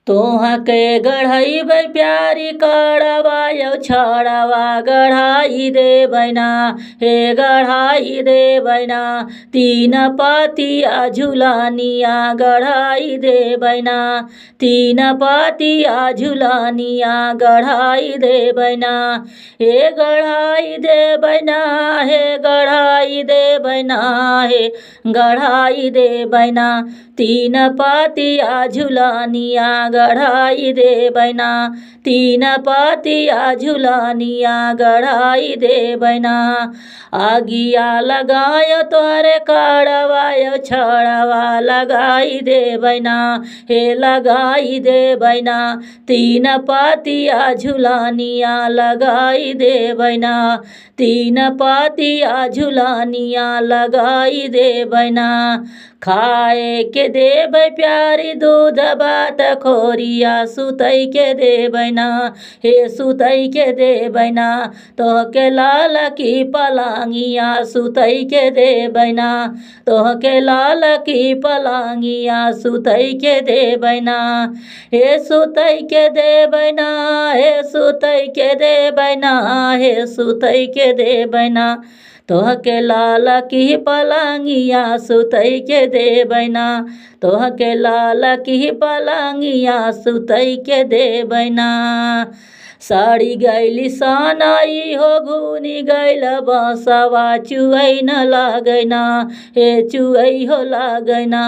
तोहके गढ़ैबै प्यारी कड़वा यौ छड़वा गढ़ाई देबै ना, हे गढ़ाई देबै ना। तीन पतिया झुलनिया गढ़ाई देबै ना, तीन पतिया झुलनिया गढ़ाई देबै ना, हे गढ़ाई देबै ना, हे गढ़ाई देबै ना, हे गढ़ाई देबै ना। तीन पतिया झुलनिया गढ़ाई देबै ना, तीन पतिया झुलनिया गढ़ाई देबै ना। आगिया लगायो तोहरे कड़वा यौ छड़वा लगाई देबै ना, हे लगाई देबै ना। तीन पतिया झुलनिया लगाई देबै ना, तीन पतिया झुलनिया लगाई देबै ना। खाए के देबै प्यारी दूध भात खोरिया सुतै के देबै ना, हे सुतै के देबै ना। तोहके लाल की पलांगिया सुतै के देबै ना, तोहके लाल की पलांगिया सुतै के देबै ना, हे सुतै के देबै ना, हे सुतै के देबै ना, हे सुतै के देबै ना। तोहके लाल की पलांगिया सुतै के देबै ना, तोहके लाल की पलांगिया सुतै के देबै ना। सड़ी गैली सनाई हो घुनी गैल बसवा चुऐ न लागै ना, हे चुऐ हो लागै ना।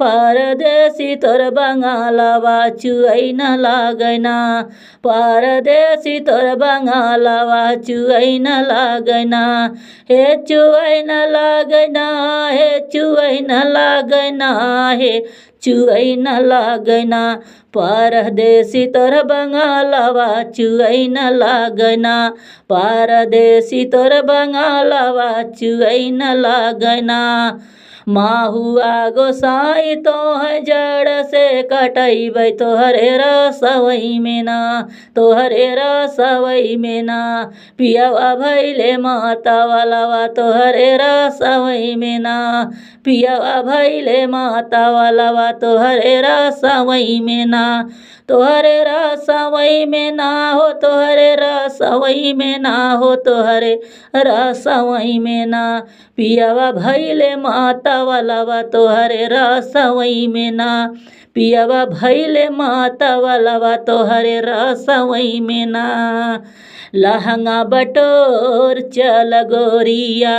परदेसी तोर बंगालवा चुऐ न लागै ना, परदेसी तोर बंगालवा चुऐ न लागै ना, हे चुऐ न लागै ना, हे चुऐ न लागै ना, हे चुऐ न लागै ना। परदेसी तोर बंगालवा चुऐ न लागै ना, परदेसी तोर बंगालवा चुऐ न लागै ना। माहुआ गोसाई तोह जड़ से कटैबै तोहरे रसवई में ना, तोहरे रसवई में ना। पियवा भैले माता वालावा तोहरे रसवई में ना, पियवा भैले माता वालावा तोहरे रसवई में ना, तोहरे रसवई में ना हो, तोहरे रसवई में ना हो, तोहरे रसवई में ना। पियवा भैले माता वालावा तोहरे रसवई में ना, पियवा भैले माता वालावा तोहरे रसवई में ना। लहंगा बटोर चल गोरिया,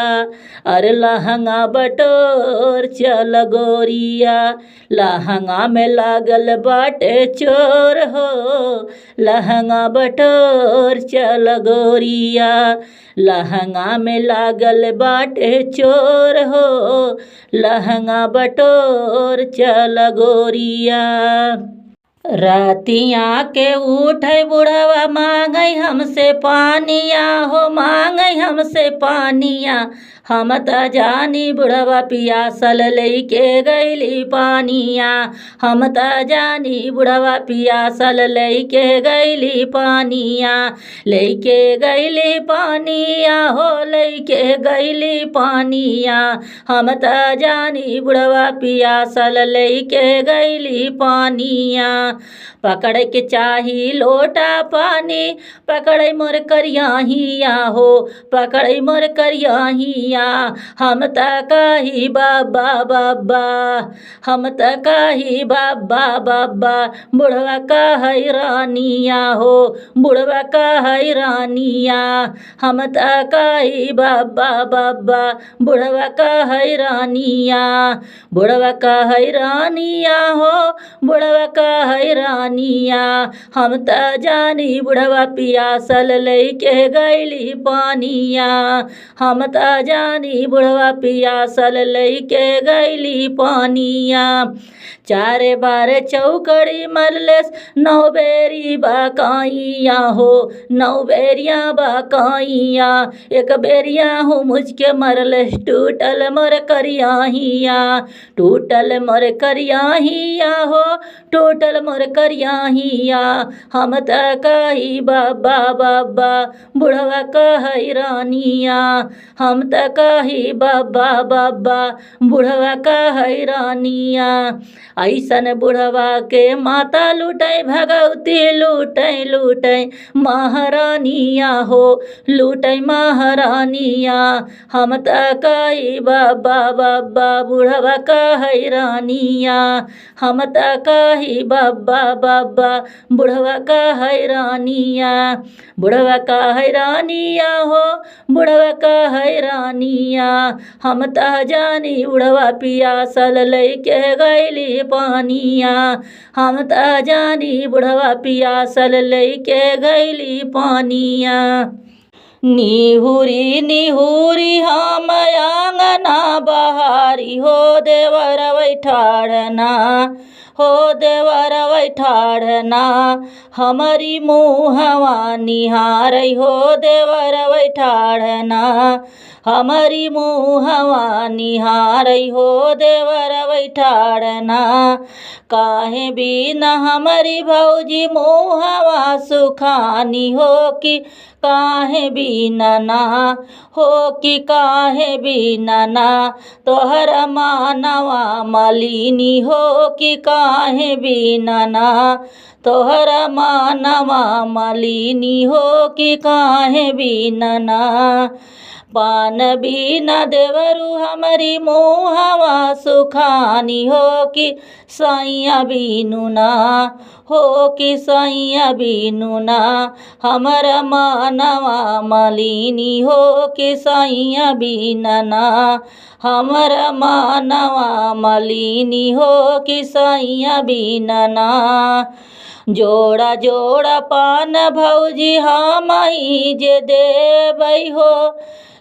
अरे लहंगा बटोर चल गोरिया, लहंगा में लागल बाटे चोर हो, लहंगा बटोर चल गोरिया, लहंगा में लागल बाटे चोर हो, लहंगा बटोर चल गोरिया। रातिया के उठे बुढ़वा मांगै हमसे पानिया हो, मांगै हमसे पानिया। हम त जानी बुढ़वा पियासल लैके गैली पानिया, हम त जानी बुढ़वा पियासल लैके गैली पानिया, लैके गैली पानिया हो, लैके गैली पानिया। हम त जानी बुढ़वा पियासल लैके गैली पानिया। पकड़े के चाही लोटा पानी, पकड़े मोर करियाहिया हो, पकड़े मोर करियाहिया। हम त कही बाबा बाबा, हम त कही बाबा बाबा, बुढ़वा कहै रानिया हो, बुढ़वा कहै रानिया। हम त कही बाबा बाबा, बुढ़वा कहै रानिया, बुढ़वा कहै रानिया हो, बुढ़वा कहै रानिया। हम त जानी बुढ़वा पियासल लैके गैली पानिया, हम त जानी बुढ़वा पियासल लैके गैली पानिया। चारे बारे चौकड़ी मरलेस नौ बेरी बकाइया हो, नौ बेरिया बकाइया। एक बेरिया हूँ मुझके मरलेस टूटल मोर करियाहिया, टूटल मोर करियाहिया हो, टूटल मोर करियाहिया। हम त कही बाबा बाबा, बुढ़वा कहै रानिया, हम त कही बाबा बाबा बुढ़वा कहै रानिया। ऐसन बुढ़वा के माता लूटै भगवती लूटै लूटै महारानिया हो लूटै महारानिया। हम त कही बाबा बाबा बुढ़वा कहै रानिया। हम त कही बाबा बाबा बुढ़वा कहै रानिया। बुढ़वा कहै रानिया हो बुढ़वा कहै रानिया। हम त जानी बुढ़वा पियासल लैके गैली पानिया। हम त जानी बुढ़वा पियासल लैके गैली पानिया। निहुरी निहुरी हम आंगना बहारी हो देवर बैठाड़ना हो देवर बैठाड़ना। हमारी मुँहवा निहारै हो देवर बैठाड़ना। हमारी मुँहवा निहारै हो देवर बैठाड़ना। काहे बिना हमारी भौजी मुँहवा सुखानी हो कि काहे बिना ना हो कि काहे बिना ना तोहर मानवा मालिनी हो कि काहे बिना ना तोहर मानवा मालिनी हो कि काहे बिना ना। पान बिना देवरू हमारी मुँहवा सुखानी हो कि सैया बिनु ना हो कि सैया बिनु ना हमर मानवा मालिनी हो कि सैया बिना ना हमर मानवा मालिनी हो कि सैया बिना ना। जोड़ा जोड़ा पान भौजी हम ही जे देबै हो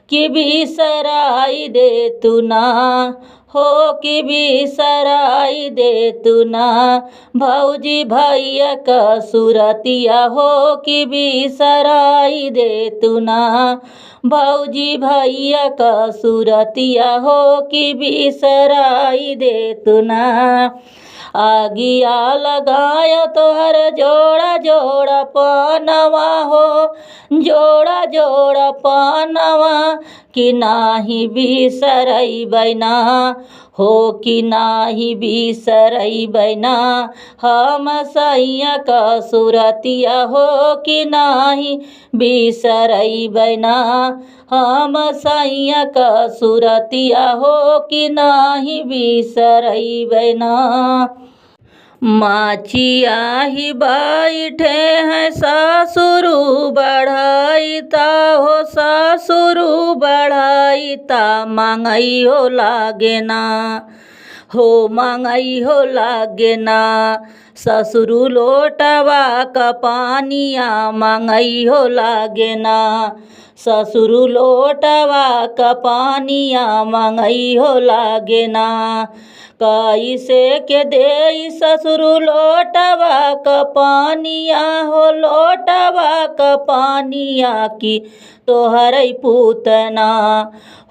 कि बिसराई दे तू ना हो कि बिसराई दे तू ना भौजी भैया का सुरतिया हो कि बिसराई दे तू ना भौजी भैया का सुरतिया हो कि बिसराई दे तू ना। आगिया लगाया तोहर जोड़ा जोड़ा पानवा हो जोड़ा जोड़ा पानवा कि नाही बिसरैबै ना हो कि नाही बिसरैबै ना हम सैया का सुरतिया हो कि नाही बिसरैबै ना हम सैया का सुरतिया हो कि नाही बिसरैबै ना। माचिया ही बैठे हैं ससुरु बढ़ैता हो ससुरु बढ़ैता मांगई हो लागे ना हो मांगई हो लागे ना। ससुरु लोटवा का पानिया मांगई हो लागे ना। ससुरु लोटवा का पानिया मांगई हो लागे ना। कैसे के देई ससुरु लोटवा का पानिया हो लोटवा का पानिया की तोहरै पूतना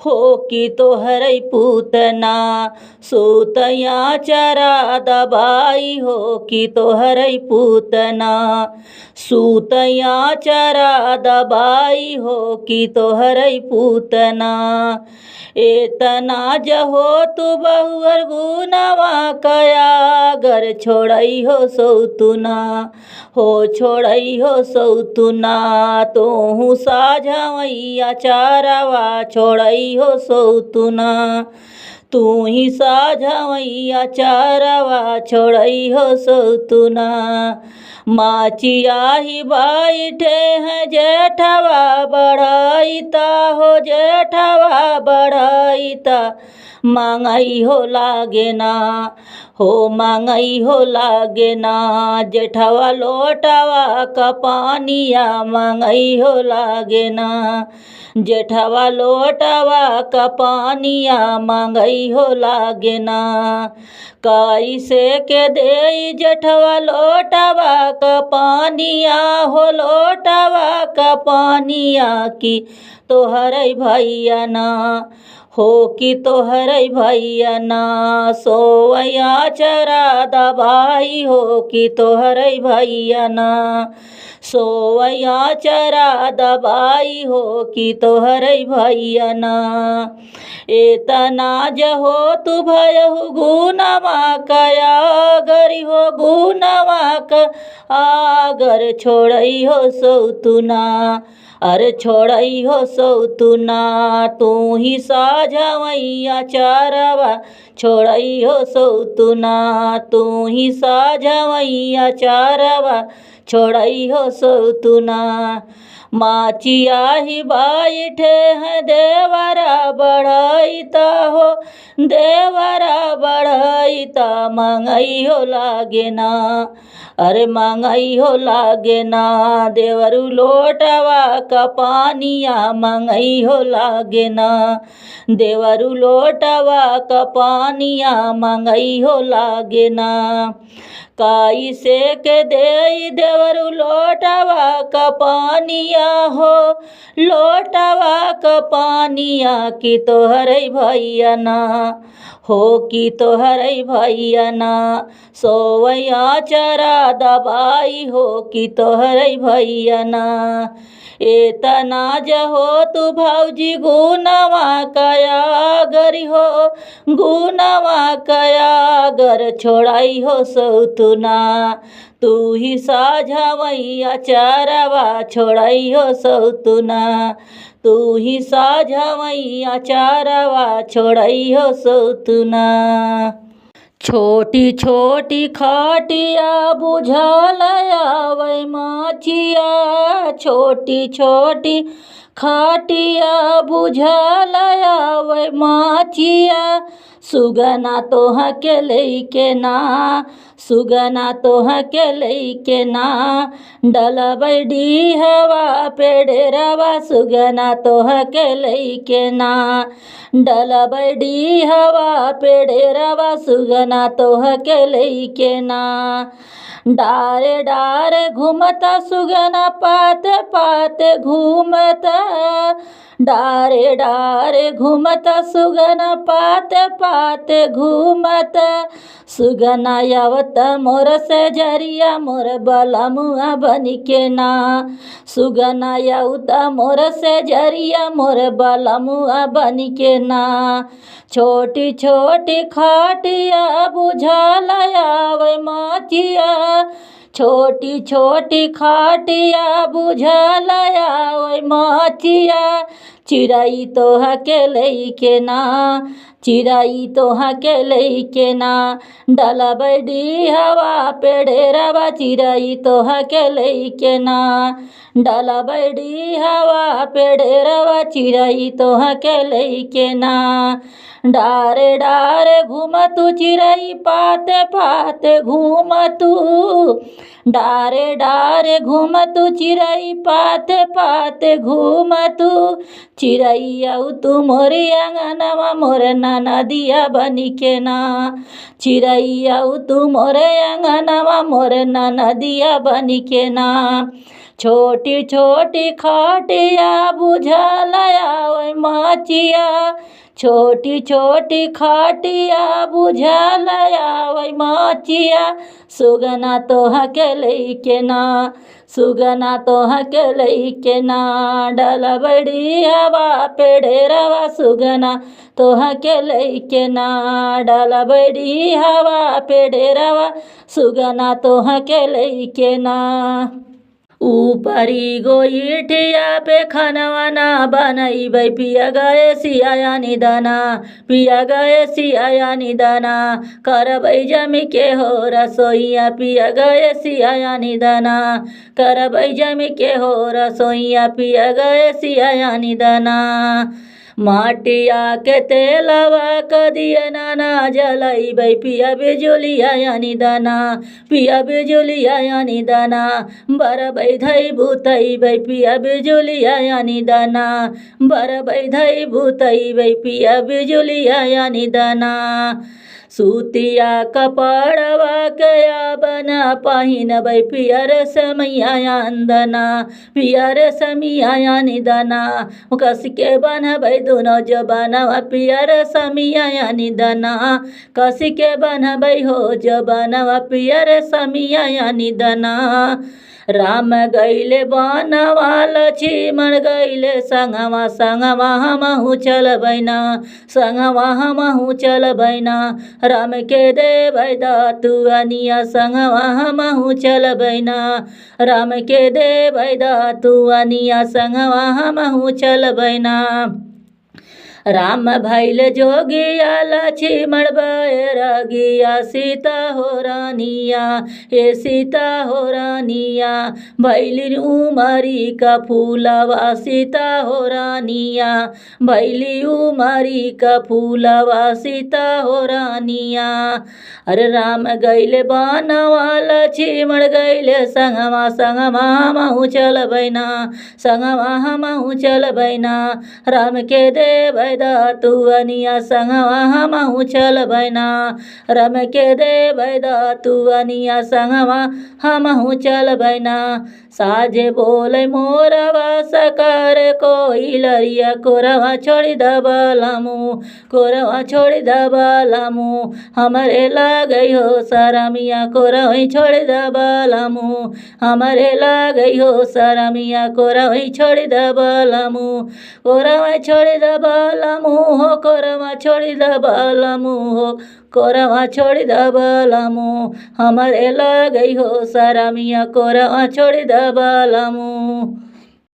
हो कि तोहरै पूतना। सुतया चरा दबाई हो कि तोहरै पूतना। सुतया चरा दबाई हो कि तोहरै पूतना। एतना जहो तू बहुअर गुनवा कयागर छोड़ई हो सौतुना हो छोड़ई हो सौतुना। तोहू साझवैया चारवा छोड़ई हो सौतुना। तू ही साझवैया चारवा छोड़ई हो सौतुना। माचिया ही बैठे हैं जेठवा बढ़ैता हो जेठवा बढ़ैता मांगई हो लागे ना हो मांगई हो लागे ना। जेठवा लोटवा का पानिया मांगई हो लागे ना। जेठवा लोटवा का पानिया मांगई हो लागे ना। कैसे के देई जेठवा लोटवा का पानिया हो लोटवा का पानिया की तोहरै भैया ना हो कि तोहर भैया ना। सोवैया चरा दबाई हो कि तोहर भैया ना। सोवैया चरा दबाई हो कि तोहर भैया ना। एतना जहो तू भयहु गुनवा कया गरी हो गुनवा क आगर छोड़ई हो सौतुना। अरे छोड़ई हो सौतुना तू ही साझवैया चारवा छोड़ई हो सौतुना। तू ही साझवैया चारवा छोड़ई हो सौतुना। माचिया ही बैठे हैं देवरा बढ़ैता हो देवरा बढ़ैता मंगई हो लागे ना। अरे मंगई हो लागे ना देवरू लोटवा का पानिया मंगई हो लागे ना। देवरू लोटवा का पानिया मंगई हो लागे ना। काई से के दे देवरू लोटवा का पानिया हो लोटवा का पानिया कि तोहर भैया ना। हो कि तोहर भैया ना। सोवैया चरा दबाई हो कि तोहर भैया ना। एतना जहो तू भौजी गुनवा कया गरी हो गुनवा कया गर छोड़ाई हो सौतुना। तू ही साझवैया चारवा छोड़ाई हो सौतुना। तू ही साझवैया चारवा छोड़ाई हो सौतुना। छोटी छोटी खाटिया बुझल आवे माचिया। छोटी छोटी खाटिया बुझल आवे माचिया। सुगना तोह के लैके ना सुगना तोह के लैके ना। डलबै डीहवा पे डेरवा सुगना तोह के लैके ना। डलबै डीहवा पे डेरवा सुगना तोह के लैके ना। डारे डारे घूमता सुगना पाते पाते घूमता। डारे डारे घूमता सुगना पाते पाते घूमता। सुगना आवत मोर से जरिया मोर बलमुआ बनिके ना। सुगना आवत मोर से जरिया मोर बलमुआ बनिके ना। छोटी छोटी खाटिया बुझल आवे माचिया। छोटी छोटी खाटिया बुझल आवे माचिया। चिड़ै तोह के लैके ना चिड़ै तोह के लैके ना। डलबै डीहवा पे डेरवा चिड़ै तोह के लैके ना। डलबै डीहवा पे डेरवा चिड़ै तोह के लैके ना। डारे डारे घूमतू चिड़ै पाते पाते घूमतू। डारे डारे घूमतू चिड़ै पाते पाते घूमतू। चिड़ै तू मोरे आंगनवा मोर ननदिया बनिके ना। चिड़ै तू मोरे आंगनवा मोर ननदिया बनिके ना। छोटी छोटी खाटिया बुझल आवे माचिया। छोटी छोटी खाटिया बुझल आवे माचिया। सुगना तोह के लैके ना सुगना तोह के लैके ना। डलबै डीहवा पे डेरवा सुगना तोह के लैके ना। डलबै डीहवा पे डेरवा सुगना तोह के लैके ना। ऊपरी गोइठिया पे खानवा ना बनैबै पिया गए सिया निदाना। पिया गए सिया निदाना करबै जमी के हो रसोइया। पिया गए सिया निदाना करबै जमी के हो रसोइया। पिया गए सिया निदाना। माटिया के तेलवा कदिए नाना जलैबै पिया बिजुलिया यानी दाना। पिया बिजुलिया यानी दाना बरबै धै बुतैबै पिया बिजुलिया यानी दाना। बरबै धै बुतैबै पिया बिजुलिया यानी दाना। सूतिया कपड़वा के बना पहिनबै पियर समिया आंदना, पियर समिया निदना। कस के बन्हबै दुनो जबनवा पियर समिया निदना, कस के बन्हबै हो जबनवा पियर समिया निदना। राम गैले बनवा लक्ष्मण गैले संगवा, संगवा हमहु चलबैना, संगवा हमहु चलबैना। राम के देबै दतुअनिया संगवा हमहु चलबैना, राम के देबै दतुअनिया संगवा हमहु चलबैना। राम भैल जोगिया लक्ष्मण बैरगिया, सीता हो रानिया हे सीता हो रानिया। भैली उमरी का फूलवा सीता हो रानिया, भैली उमरी का फूलवा सीता हो रानिया। अरे राम गैले बनवा लक्ष्मण गैले संगवा, संगवा हमहु चलबैना, संगवा हमहु चलबैना। राम के देबै दतुअनिया संगवा हमहु चलबैना, राम के देबै दतुअनिया संगवा हमहु चलबैना। साझे बोलै मोरवा सकर कोइलरिया, कोरवा छोड़ि दबलमु, कोरवा छोड़ि दबलमु। हमरे लागै हो सरमिया कोरवै छोड़ि दबलमु, हमरे लागै हो सरमिया कोरवै छोड़ि दबलमु। कोरवा छोड़ि दबलमु हो कोरवा छोड़ि दबलमु हो कोरवा छोड़ि दबलमु। हमरे लागै हो सरमिया कोरवा छोड़ि दबलमु।